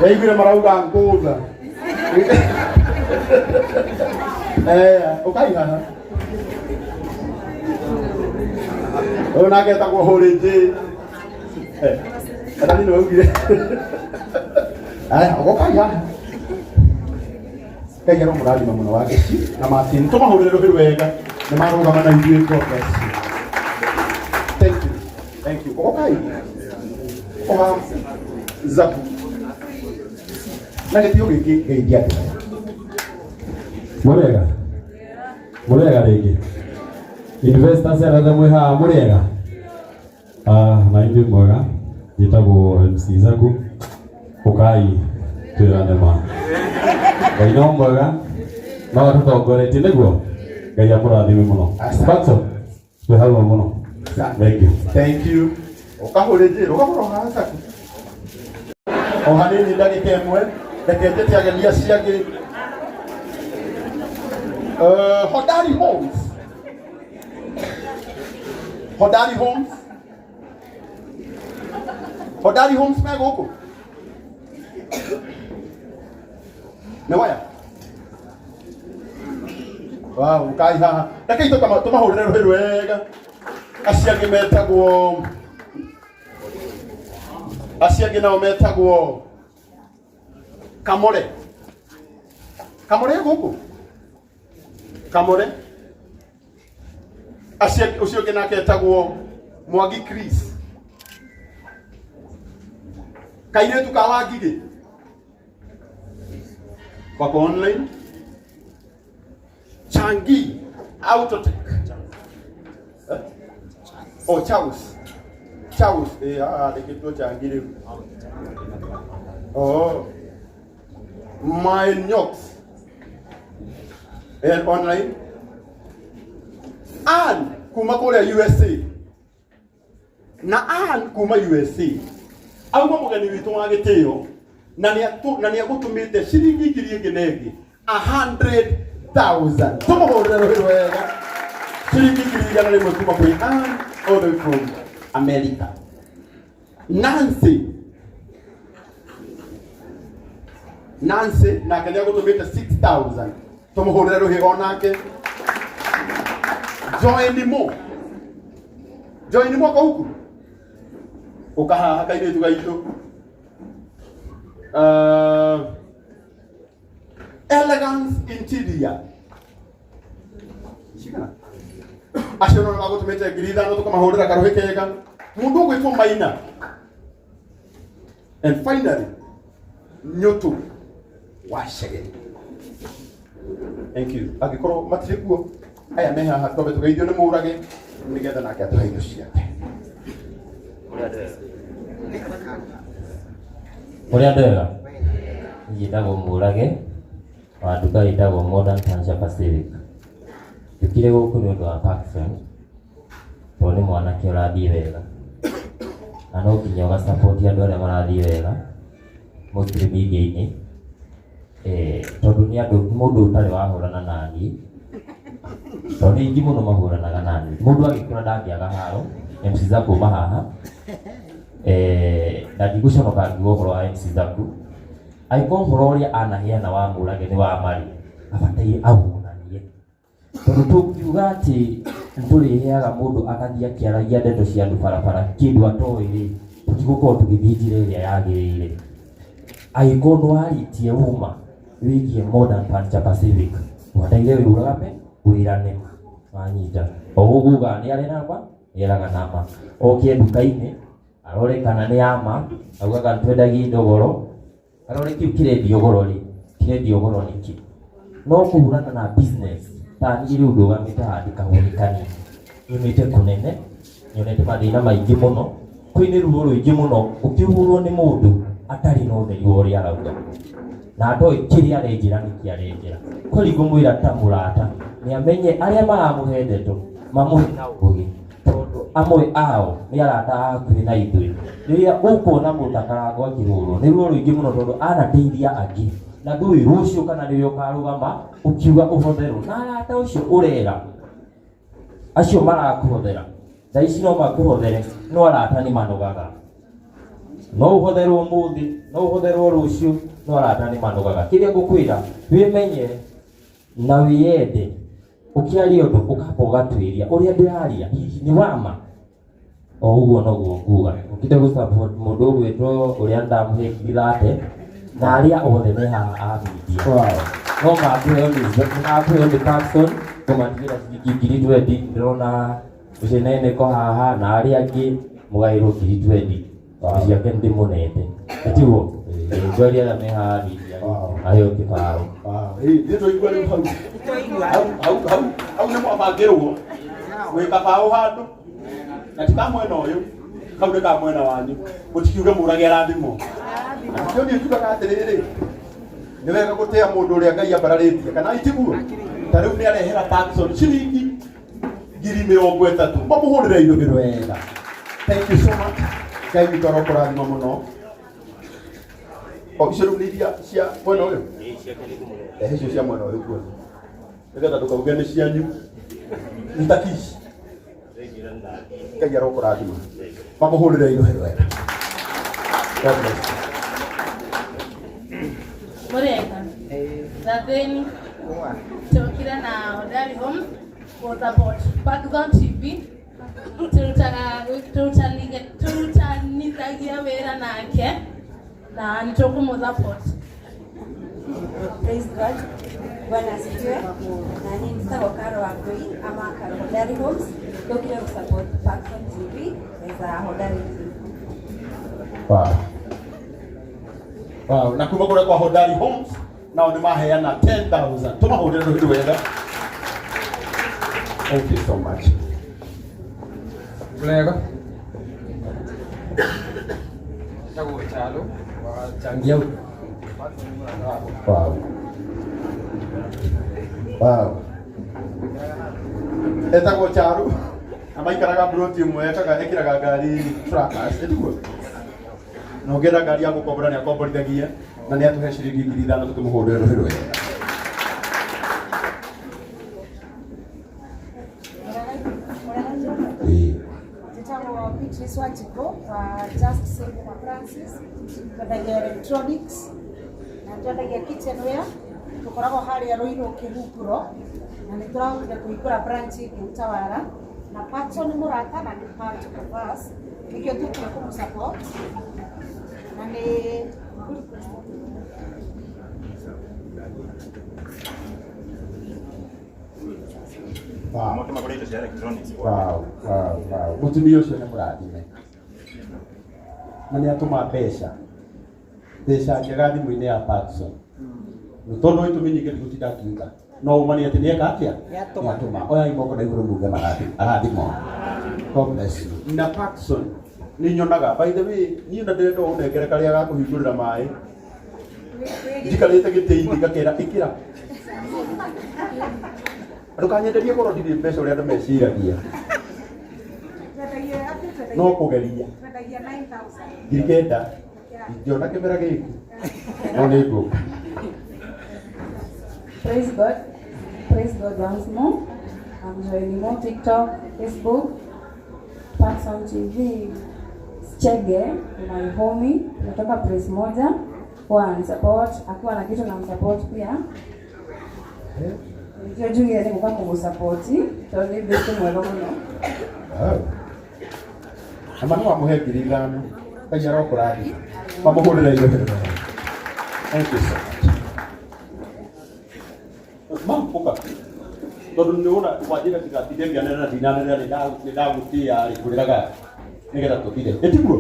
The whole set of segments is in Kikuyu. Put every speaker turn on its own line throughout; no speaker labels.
Yaiguire marauga ngũtha. Eh, ũkai haha. Ũyũ nake etagwo Hũrĩnjĩ. Eh, Ethani nĩwe ugire. Aya, ũgokai haha. Ngai aromũrathima mũno wa Gĩci na Martin. Tũmahũrĩre rũhĩ wega nĩ marũgama na ithuĩ. God bless you. Thank you. Thank you. Ũgokai. Oha Zaku. Na gĩtĩo gĩkĩ Ngai ndiatũhe.
Mũrĩega? Mũrĩega rĩngĩ? Investors arĩa mwĩ haha mũrĩega? Ah, na ithuĩ mwega. Njĩtagwo MC Zaku. Ũkai twĩrane ma. Ngai no mwega no atũtongoretie nĩguo. Ngai amũrathime mũno.
Asante.
Patson, twĩ hamwe mũno. Thank you.
Thank you. Ũkahũrĩnjĩ, rũgama haha Zaku. O hanini ndagĩka ĩmwe, reke njĩte ageni acio angĩ. Hodari Homes. Hodari Homes. Hodari Homes me gũkũ? Nĩ waya? Wow, ũkai haha. Rekei tũmahũrĩre rũhĩ rwega. Acio angĩ metagwo acio angĩ nao metagwo Kamore. Kamore e gũkũ? Kamore. Acio ũcio ũngĩ nake etagwo Mwangi Chris. Kairĩtu ka Wangigĩ. Wako online. Changi Autotech. Eh? Oh, Charles. Charles. Eh, ah, ndĩkĩtwo Changi rĩu. Oh. My Nyox. Eh, online. Ann kuma kũrĩa USA. Na Ann kuma USA. Auma mũgeni witũ wa gĩtĩo na nĩ agũtũmĩte ciringi ngiri ĩngĩ na ĩngĩ 100,000. Tũmũhũrĩre rũhĩ wega. Ciringi 100,000 kuma kwĩ Ann all the way from America. Nancy Nancy nake nĩ agũtũmĩte 6000. Tũmũhũrĩre rũhĩ o nake. Join mo. Join mo kwa huku. Ũkahaha kairĩtu gaitũ. Elegance Interior. Cigana? Acio no magũtũmĩte 5,000 tũkamahũrĩra karũhĩ kega. Mũndũ ũgwĩtwo Maina. And finally, Nyũtũ wa Chege. Thank you. Angĩkorwo matirĩ kuo, aya me haha twambe tũgeithio nĩ Mũrage nĩgetha nake atũhe indo ciake.
Ũrĩa ndwega njĩtagwo Mũrage wa nduka ĩtagwo Modern Furniture Pacific. Njũkire gũkũ nĩ ũndũ wa Parkson tondũ nĩ mwanake ũrathiĩ wega na no nginya ũga support andũ arĩa marathiĩ wega mostly media-inĩ tondũ nĩ andũ mũndũ ũtarĩ wahũrana naniĩ tondũ nĩ aingĩ mũno mahũranaga naniĩ. Mũndũ agĩkũra ndangĩaga haro, MC Zaku uma haha na ndigũconoka ngiuga ũhoro wa MC Zaku. Angĩkorwo ũhoro ũrĩa anaheana wa Mũrage nĩ wa ma rĩ, abataire awonanie. Tondũ tũngiuga atĩ nĩtũrĩheaga mũndũ agathiĩ akĩaragia ndeto cia andũ barabara kĩndũ atoĩ rĩ, tũtigũkorwo tũgĩthiĩ njĩra ĩrĩa yagĩrĩire. Angĩkorwo nĩwarĩtie ũma wĩgiĩ Modern Furniture Pacific, wataire wĩrũgame wĩrane ma, wanyita. O ũguo ugaga nĩ arĩ na ma, nĩeraga na ma. Oke nduka-inĩ arore kana nĩ ya ma, augaga nĩtwendagia indo goro, arore kĩu kĩrendio goro rĩ, kĩrendio goro nĩkĩ? No kũhũrana na business ta niĩ rĩu ndũgamĩte haha ndĩ kahũri kanini, nyumĩte kũnene, nyonete mathĩna maingĩ mũno, kwĩnĩ ruo rũingĩ mũno ũkĩhũrwo nĩ mũndũ atarĩ na ũtheri wa ũrĩa arauga na atoĩ kĩrĩa arenjĩra nĩkĩ arenjĩra. Kweli ngũmwĩra ta mũrata nĩ amenye arĩa maramũhe ndeto mamũhe na ũgĩ tondũ amwe ao nĩ arata a hakuhĩ na ithuĩ. Rĩrĩa ũkuona mũtakarangwo akĩhũrwo nĩ ruo rũingĩ mũno tondũ anateithia angĩ na ndũĩ rũciũ kana nĩwe ũkarũgama ũkiuga ũhotherwo na arata ũcio ũrera acio marakũhothera. Thaa ici no makũhothere, no arata nĩ manogaga. No ũhotherwo ũmũthĩ, no ũhotherwo rũciũ, no arata nĩ manogaga. Kĩrĩa ngũkwĩra, wĩmenye na wĩyende. Ũkĩaria ũndũ ũkamba ũgatuĩria ũrĩa ndĩraria hihi nĩ wama. O ũguo noguo nguga. Ũkĩte gũ support mũndũ ũgwĩtwo ũrĩa ndamũhe ngiri thate na arĩa othe me haha a media. No makũheo nĩ makũheo nĩ Paxson ngũmatigĩra ciringi 20,000. Ndĩrona ũcenene ko haha na arĩa angĩ mũgaĩrwo 20,000. Ciake ndĩmũnete. Tiguo? Njori arĩa me haha media aheo kĩbaũ.
Nĩ twaigua rĩu hau hau hau hau hau nĩ mwabangĩrwo gwĩ kabaũ handũ na ti ka mwena ũyũ, kau nĩ ka mwena wanyu, mũtikiuge mũrage arathimwo. Na nĩkĩo niĩ njugaga atĩrĩrĩ, nĩ wega gũtĩa mũndũ ũrĩa Ngai ambararĩtie, kana itiguo? Ta rĩu nĩ arehera Paxson ciringi 30,000, mamũhũrĩre irũhĩ wega. Thank you so much. Ngai witũ arokũrathima mũno. O icio rĩu nĩ iria cia mwena ũyũ, rehe icio cia mwena ũyũ kuona nĩgetha ndũkauge nĩ cianyu ntakici. Ngai arokũrathima, mamũhũrĩre irũhĩ wega. God bless you.
Mureka. Thatheni. Tũkire na Hodari Homes for support Pakzon TV. Turutaga turutanithagia wĩra nake na nĩtũkũmũ support.
Praise God. Bwana asifiwe. Na niĩ njĩtagwo Karo Wangui ama Karo Hodari Homes. Ndokire gũ support Pakson TV as a Hodari TV.
Wow. Wow. Na kuma kũrĩa kwa Hodari Homes nao nĩ maheana 10,000. Tũmahũrĩre rũhĩ wega. Thank you so much.
Mlego. Njĩtagwo Chalo wa Changia.
Wow. Wow. Etagwo Charu na maikaraga mburoti ĩmwe, ekaga ekĩraga ngari trackers, ĩtiguo? Na ũngĩenda ngari ya gũkombora nĩ akomborithagia na nĩ atũhe ciringi 5,000, tũkĩmũhũrĩre rũhĩ rwega. Ĩĩ.
Njĩtagwo Beatrice Wanjikũ wa Just Save Appliances. Twendagia electronics na twendagia kitchenware. Tũkoragwo harĩa Ruiru Kĩhunguro na nĩ tũrahotire kũhingũra branch ĩngĩ Utawala, na Patson nĩ mũrata na nĩ part of us, nĩkĩo tũkire kũmũ support na nĩ
Wow.
Moke magũre indo cia electronics.
Wow. Mũtumia ũcio nĩ mũrathime na nĩ atũma mbeca mbeca njega thimũ-inĩ ya Patson, tondũ itũmi nyingĩ ndigũtinda ngiuga, no ũma nĩ atĩ nĩeka atĩa? Nĩatũma. Oyai moko na igũrũ muge arathimwo. God bless you. Na Patson nĩ nyonaga, by the way, niĩ na ndĩrenda ũnengere karĩa ga kũhingũrĩra maĩ njikarĩte gĩtĩ-inĩ ngakera ĩkĩra, ndũkanyenderie goro, ndirĩ mbeca ũrĩa andũ meciragia.
Twendagia atĩ?
No kũgeria.
Twendagia 9000.
9,000, ingĩona kĩmera gĩkĩ no nĩ ngũka.
Praise God. Praise God once more. I'm joining more TikTok, Facebook, Patson TV. Chege, my homie, natoka place moja. Huwa support, akiwa na kitu na msupport pia. Nikio juu ni guka kũmũsupport tondũ nĩ mbĩte mwega mũno.
Ama nĩ wamũhe 5,000. Ngai arokũrathima, mamũhũrĩre irũhĩ. Thank you so much. Mam, ũka, tondũ nĩ wona wanjĩra ndigatinde ngĩanĩrĩra na ndinanĩrĩra, nĩ ndagũtĩa rĩ, ngũrĩraga nĩgetha tũthire, ĩtiguo?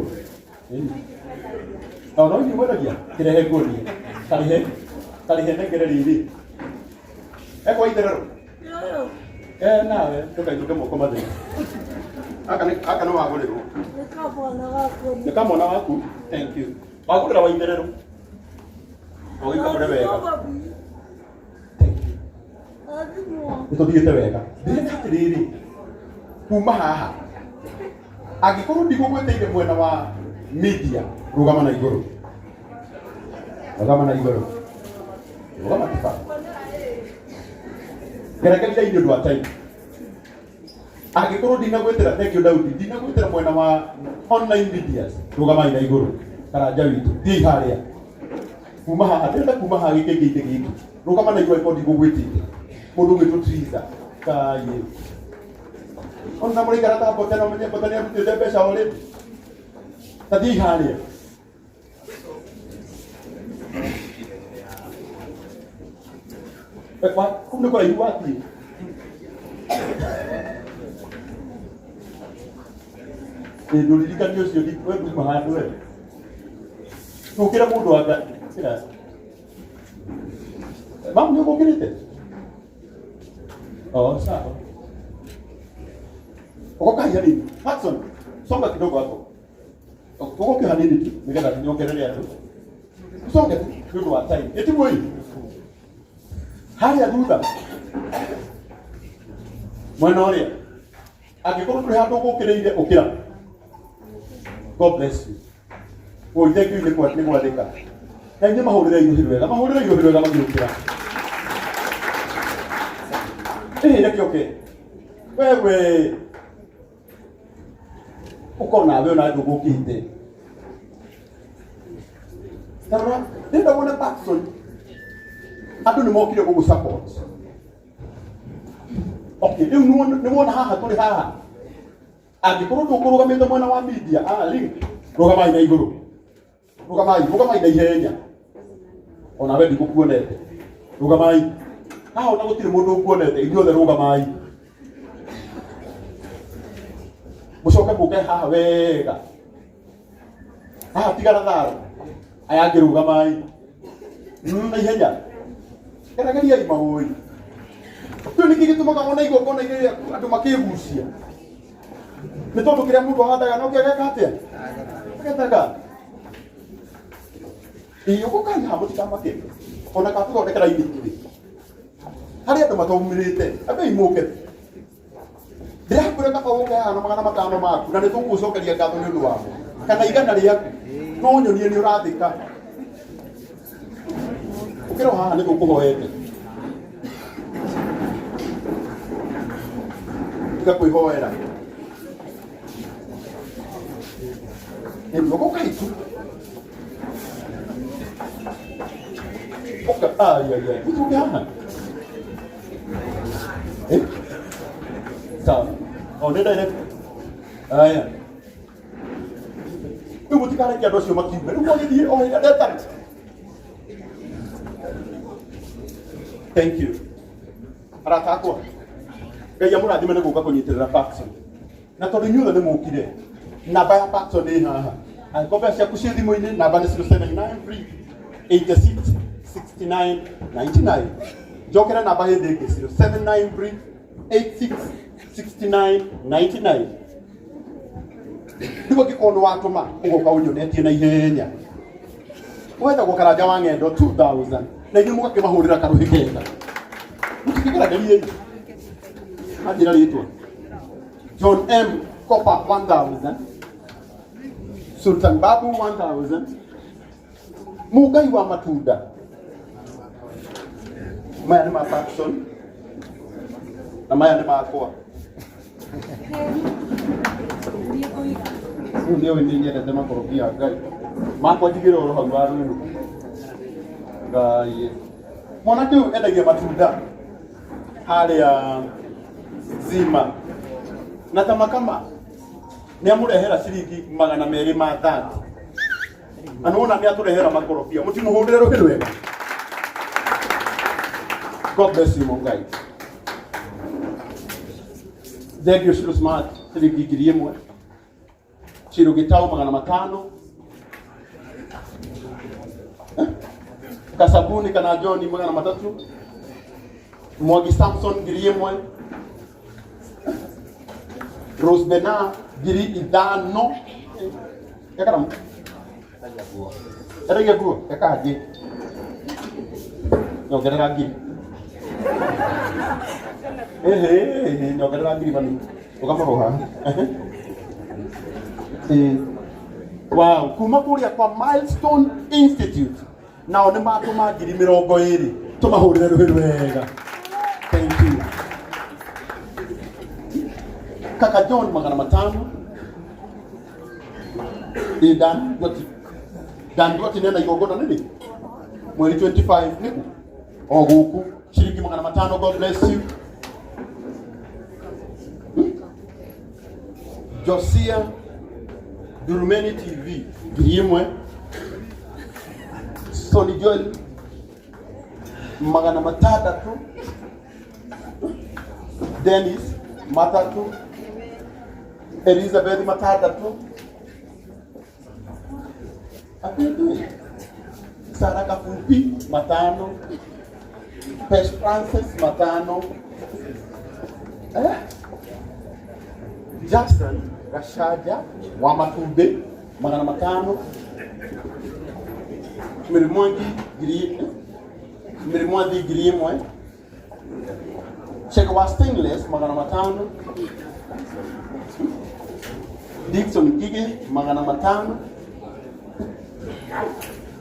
No no inyuĩ mwendagia kĩrehe nguonie, karĩhe karĩhe nengere rĩrĩ ekwa itherero. Eh, nawe ndũkainũke moko matheri. Aka nĩ wagũrĩrwo nĩ kamwana waku. Thank you. Wagũrĩra wa itherero ũgĩkamũre wega. Thank you. Nĩ tũthiĩte wega. Ndĩrenda atĩrĩrĩ, kuma haha angĩkorwo ndigũgwĩtĩire mwena wa media, rũgama na igũrũ, rũgama na igũrũ, rũgama tiba ngerekeria-inĩ ũndũ wa time. Angĩkorwo ndinagwĩtĩra, thank you Daudi, ndinagwĩtĩra mwena wa online medias, rũgamai na igũrũ karanja witũ, thiĩi harĩa kuma haha, ndĩrenda kuma haha gĩkĩngĩ-inĩ gĩkĩ, rũgama na igũrũ angĩkorwo ndigũgwĩtĩte. Mũndũ ũgwĩtwo Triza Kaye, ona mũraikara ta mbote na ũmenye mbote nĩ arutĩte mbeca already. Ta thiĩi harĩa. Kũu nĩ kũraihu wathiĩ. Ĩ ndũririkani ũcio we nduma handũ we. Tũkĩra mũndũ wa Ngai. Kĩra. Mamu nĩ ũgũkĩrĩte? Oh, sawa. Uko hanini. Hudson, songa kidogo hapo. Uko hanini tu nĩgetha nyongerere andũ. Usonge tu nĩ ũndũ wa time. Ĩtiguo ĩ. Harĩa thutha. Mwena ũrĩa. Angĩkorwo ndũrĩ handũ ũgũkĩrĩire ũkĩra. God bless you. Oi, thank you nĩ gwathĩka. Na inyuĩ mahũrĩre irũhi rwega, mahũrĩre irũhi rwega magĩũkĩra. Ĩhĩ, reke ũke. Wewe ũkorwo nawe ona ndũgũkĩte. Tarora, ndĩrenda wone Paxson. Andũ nĩ mokire gũgũ support. Okay, rĩu nĩ wona haha tũrĩ haha. Angĩkorwo ndũkũrũgamĩte mwena wa media, ah, link, rũgamai na igũrũ. Rũgamai, rũgamai na ihenya. Ona we ndikũkuonete. Rũgamai. Haha ona gũtirĩ mũndũ ũkuonete, inyuothe rũgamai. Mũcoke mũke haha wega. Haha tigana tharo. Aya angĩ rũgamai. Na ihenya. Gerageriai mawũi. Kĩu nĩkĩ gĩtũmaga ona igongona irĩ rĩaku andũ makĩgucia. Nĩ tondũ kĩrĩa mũndũ ahandaga no kĩo ageka atĩa? Agethaga. Ĩĩ ũgũkai haha mũtikamake. Ona kana tũthondeke raini igĩrĩ. Harĩ andũ mataumĩrĩte, ambei mũke. Ndĩrakwĩra kaba ũke haha na 500 maku na nĩ tũgũgũcokeria ngatho nĩ ũndũ wamo. Kana 100 rĩaku. No nyonie nĩ ũrathĩka. Ũkĩra o haha nĩ tũkũhoete. Tiga kwĩhoera. Nĩ ũgũka itu. Ũka, ai ai ai. Ũtũke haha. Eh? Sawa. Oh, nĩ direct. Aya. Rĩu mũtikareke andũ acio makiume. Rĩu mwagĩthiĩ o hĩndĩ ndetana. Thank you. Arata akwa. Ngai amũrathime nĩ gũka kũnyitĩrĩra Paxson. Na tondũ inyuothe nĩ mũkire, namba ya Paxson ĩ haha. Angĩkorwo mbeca ciaku ciĩ thimũ-inĩ, namba nĩ 0793 86 69 99. Njokere namba hĩndĩ ĩngĩ 0793 86 69 99. Rĩu angĩkorwo nĩ watũma ũgoka ũnyonetie na ihenya. Wetagwo Karanja wa Ng'endo 2000 na inyuĩ mũgakĩmahũrĩra karũhĩ kega. Mũtikĩgerageriei. Anjĩra rĩtwa. John M. Copper 1000. Sultan Babu 1000. Mungai wa matunda. Maya nĩ ma Paxson na maya nĩ makwa. Rĩu nĩ ũĩ nĩ nyendete makorobia Ngai. Makwa njigĩre oro hau wa rwĩrũ. Ngai. Mwanake ũyũ endagia matunda harĩa Zima. Na tamakama nĩ amũrehera ciringi 230. Na nĩwona nĩ atũrehera makorobia. Mũtimũhũrĩre rũhĩ rwega. God bless you, Mungai. Thank you, Shiro Smart. Ciringi 1000. Shiro Gitau 500. Kasabuni kana John 300. Mwangi Samson 1000. Rose Bena 5000. Ekaramu. Endagia nguo eka ngĩ. Nyongerera ngiri. Ehe, nyongerera ngiri mami. Ũkamũrwo haha. Ĩĩ. Wow, kuma kũrĩa kwa Milestone Institute nao nĩ matũma 20,000 tũmahũrĩre rũhĩ rwega. Thank you. Kaka John 500. Ĩ Dan Duati. Dan Duati nena igongona nini? Mweri 25 niku o guku ciringi 500. God bless you. Josia Durumeni TV 1000. Sony Joel 600. Dennis 3. Elizabeth 6. Apendwe Sara Kafupi 5. Pesh Francis 5. Eh? Jackson Gashaja wa Matumbe 500. Mirimwangi ngiri Mirimwangi 1000. Chege wa Stainless 500. Dickson Gige 500.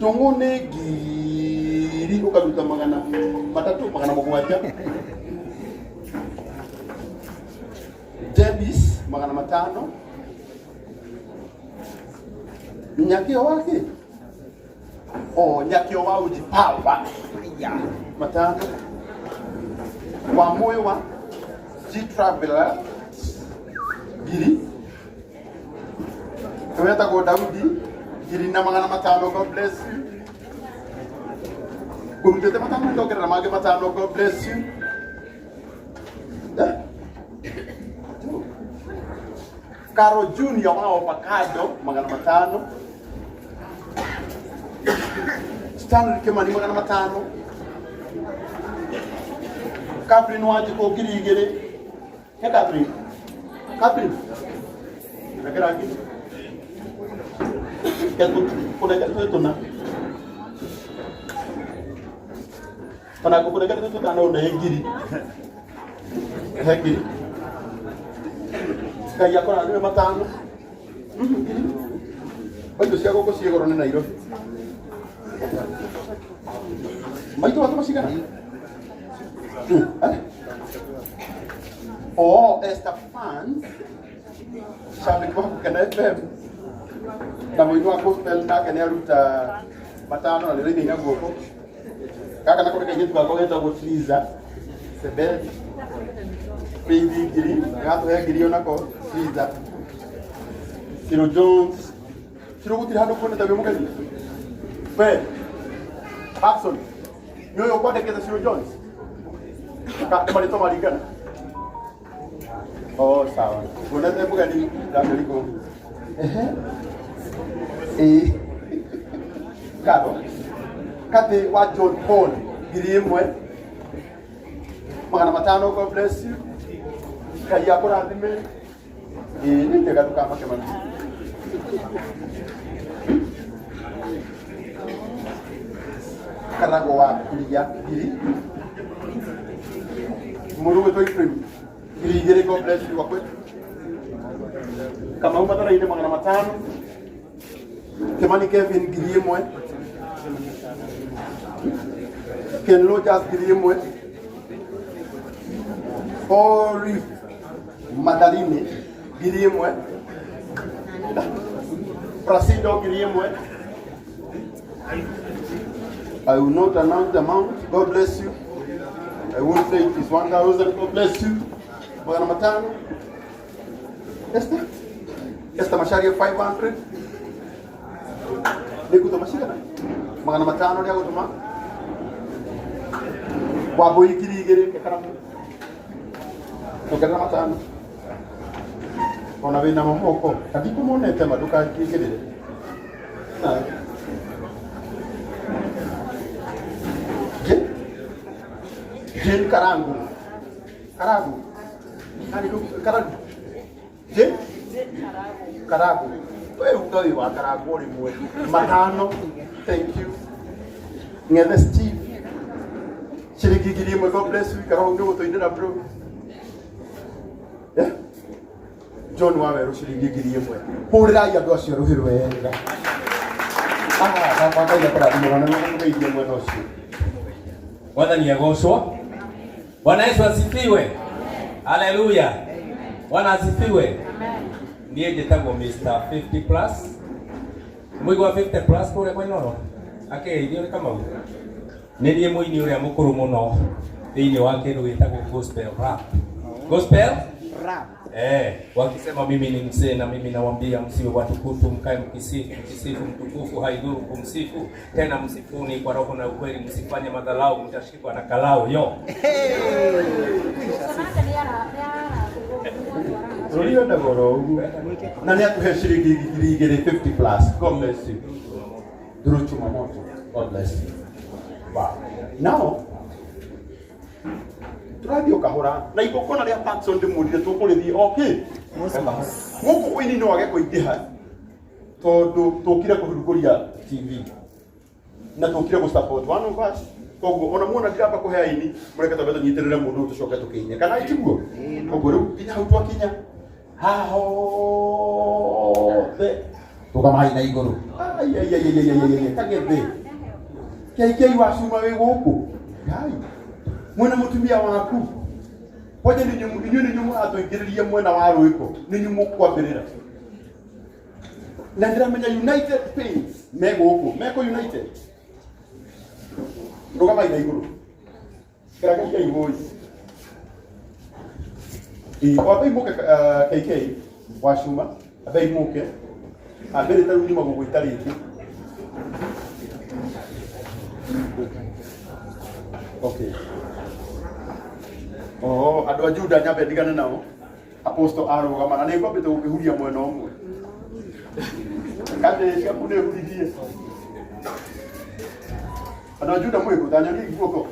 Tungu nĩ ngiri ũkaruta 300 700. Debis 500. Nyakio wake oh Nyakio wa Ujipawa 5. Wa moyo wa G Traveler ngiri wetagwo Daudi 1500. God bless you. Ngũrutĩte 5 ndongerera mangĩ 5. God bless you. Eh? Caro Junior wa avocado 500. Stanley Kimani 500. Catherine Wanjikũ 2000. He Catherine. Catherine. Rekera ngiri. Kũnengera twĩ tũna. Ona ngũkũnengera twĩ tũtano ũne ngiri. He ngiri. Ngai akũrathime 5. Ngiri. Baitũ cia gũkũ ciĩ goro nĩ Nairobi. Maitũ watũma cigana? Eh? Oh, Esther Fans. Shabiki wa Gũkena FM. Na mũini wa gospel nake nĩ aruta 5 na nĩrainaina guoko. Gaka nako nĩ kairĩtu gakwa getagwo Triza Sebel. Faith ngiri, gatũhe ngiri onako Triza. Ciro Jones. Ciro gũtirĩ handũ kuonete wĩ mũgeni. We, Paxson, nĩ ũyũ ũkwandĩkĩte Ciro Jones? Ka nĩ marĩtwa maringana? Oh, sawa. Kuonete mũgeni ndamĩrigwo. Ehe. Ĩĩ. Karo. Katĩ wa John Paul 1000. 500. God bless you. Ngai akũrathime. Ĩĩ nĩ njega ndũkamake mami. Karago wa kuria ngiri. Mũndũ gwĩtwo Ephraim 2000. God bless you wakwe. Kamau Matharainĩ 500. Kimani Kevin 1000. Ken Rogers 1000. Paul Madalini 1000. Prasido 1000. I will not announce the amount. God bless you. I won't say it is 1,000. God bless you. 500. Esther? Esther Macharia 500. Nĩngũtũma cigana? 500 rĩa gũtũma. Wambũi 2000 karamu. Ongerera 5. Ona wĩna moko. Andikũmonete ma ndũkangĩgĩrĩre. Jane Karangu. Karangu. Karangu. Jane Karangu. We uga wĩ wa Karangu rĩmwe. 5. Thank you. Ng'ethe Steve. Ciringi 1000. God bless you. Ikara hau nĩ gũtũinĩra bro. Eh? John Waweru ciringi 1000. Hũrĩrai andũ acio rũhĩ rwega. Ah, baba Ngai akũrathime na nĩ mũgeithie mwena ũcio.
Mwathani agocwo. Bwana Yesu asifiwe. Haleluya. Bwana asifiwe. Niĩ njĩtagwo Mr 50 plus. Mũigua 50 plus kũrĩa kwa Inooro? Akĩgeithio nĩ Kamau. Nĩ niĩ mũini ũrĩa mũkũrũ mũno thĩinĩ wa kĩndũ gĩtagwo gospel rap. Gospel
Rap.
Eh, wakisema mimi ni mzee na mimi nawaambia msiwe watukutu, mkae mkisifu, mkisifu mtukufu haidhuru kumsifu tena, msifuni kwa roho na ukweli, msifanye madhalau, mtashikwa na kalao yo.
Rũriũ ndagoro ũguo na nĩ atũhe ciringi 2,000 50 plus. God bless you. Nduru chuma moto. God bless you. Wow. Now tũrathiĩ o kahora na igongona rĩa Patson ndĩmwĩrire tũkũrĩthiĩ o kĩ gũkũ ũini no age kũingĩha tondũ tũkire kũhingũria TV na tũkire gũ support one of us koguo ona muona ndiramba kũhe aini mũreke twambe tũnyitĩrĩre mũndũ ũyũ tũcoke tũkĩine kana itiguo koguo rĩu nginya hau twakinya haha hothe tũkamai na igũrũ Ai, ai, ai, ai, ai, ai, ai, kagethĩ kĩai wa cuma wĩ gũkũ ngai mwena mũtumia waku kwanja inyuĩ nĩ inyuĩ mũratũingĩrĩria mwena wa rwĩko nĩ inyuĩ mũkwambĩrĩra na ndĩramenya United Paints me gũkũ meko United rũgamai na igũrũ kĩragĩria igũi wambei mũke KK wa cuma ambei mũke ambĩrĩ ta rĩu nyuma gũgwĩta rĩngĩ okay oho andũ a Juda nyambe ndigane nao apostle arũgama na nĩ ngwambĩte gũkĩhuria mwena ũmwe kandĩ ciaku nĩ huririe andũ a Juda mwĩkũ ta nyonie guoko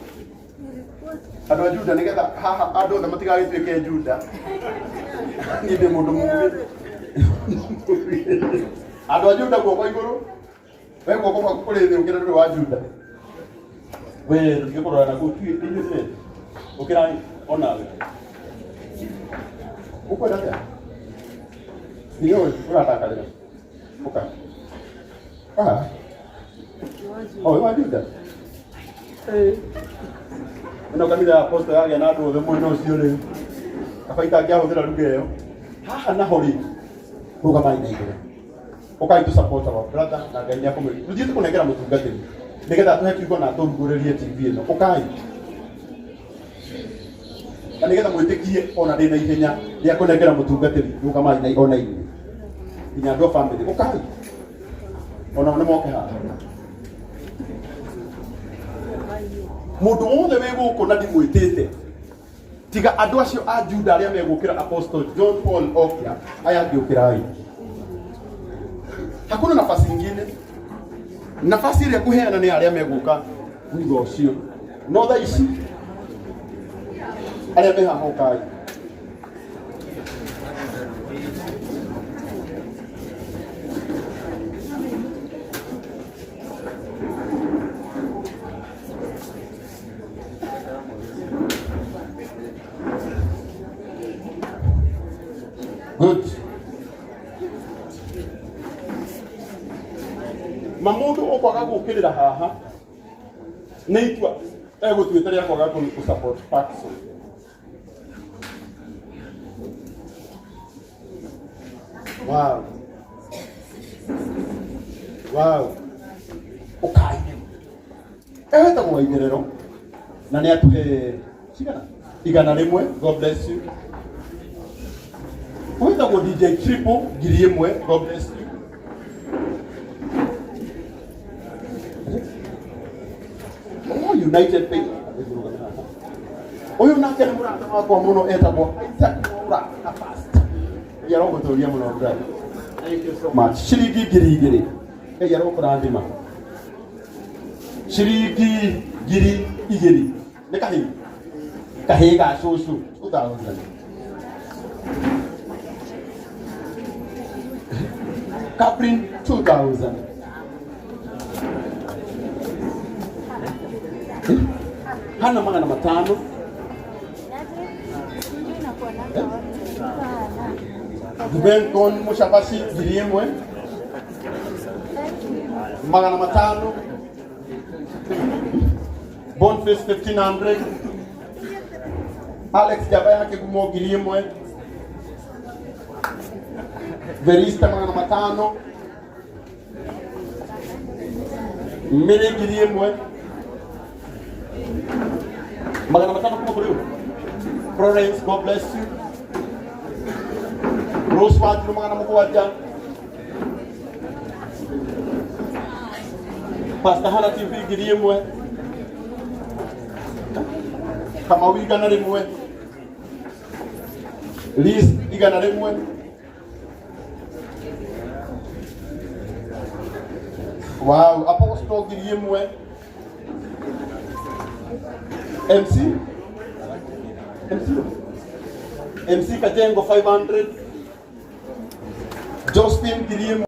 andũ a Juda nĩgetha haha andũ othe matigagĩtuĩke Juda niĩ ndĩ mũndũ mũgĩ andũ a Juda guoko igũrũ we guoko gwaku kũrĩ thĩ ũkĩra ndũrĩ wa Juda we tũtige kũrora na kũu inyuĩ ũkĩra onawe ũkwenda atĩa nĩ ũĩ ũratakarĩra ũka ah oh wĩ wa Juda ĩno kanitha ya apostle yagĩa na andũ othe mwena ũcio rĩu kaba itangĩahũthĩra ruga ĩyo haha naho rĩ rũgamai na igũrũ ũkai tũ support our brother na Ngai nĩ akũmũrĩ tũthiĩte kũnengera mũtungatĩri nĩgetha atũhe kiugo na atũrugũrĩrie TV ĩno ũkai na nĩgetha mwĩtĩkie ona ndĩ na ihenya rĩa kũnengera mũtungatĩri rũgamai na ona inyuĩ nginya andũ a family ũkai onao nĩ moke haha mũndũ wothe wĩ gũkũ na ndimwĩtĩte tiga andũ acio a Juda arĩa megũkĩra Apostle John Paul Okia aya angĩ ũkĩrai hakuna nafasi ingine nafasi ĩrĩa ngũheana nĩ arĩa megũka thutha ũcio no thaa ici arĩa me haha ũkai Good. Ma mũndũ ũkwaga gũkĩrĩra haha nĩ itua egũtuĩte rĩa kwaga kũ support Patson. Wow. Wow. Ũkai rĩu. Etagwo Waitherero na nĩ atũhe cigana 100 God bless you. Wĩtagwo DJ Triple 1,000 God bless you. Oh, United Faith. Ũyũ nake nĩ mũrata wakwa mũno etagwo Isaac Mwaura na past. Ngai arogũtũria mũno brother. Thank you so much. Ciringi 2,000. Ngai arokũrathima. Ciringi 2,000. Nĩ kahĩĩ. Kahĩĩ ga cũcũ 2,000. Caprin 2,000. Hana 500. Bencon Mushabashi 1,000. 500. Boniface 1,500. Alex Jaba yake gumo 1,000. Verista 500. Mĩrĩ 1000. 500 kuma kũrĩ ũ? Florence, God bless you. Rose Wanjiru 700. Pastor Hana TV 1000. Kamau 100. Liz 100. Wow, Apostle 1000. MC MC MC Kajengo 500. Josephine 1000.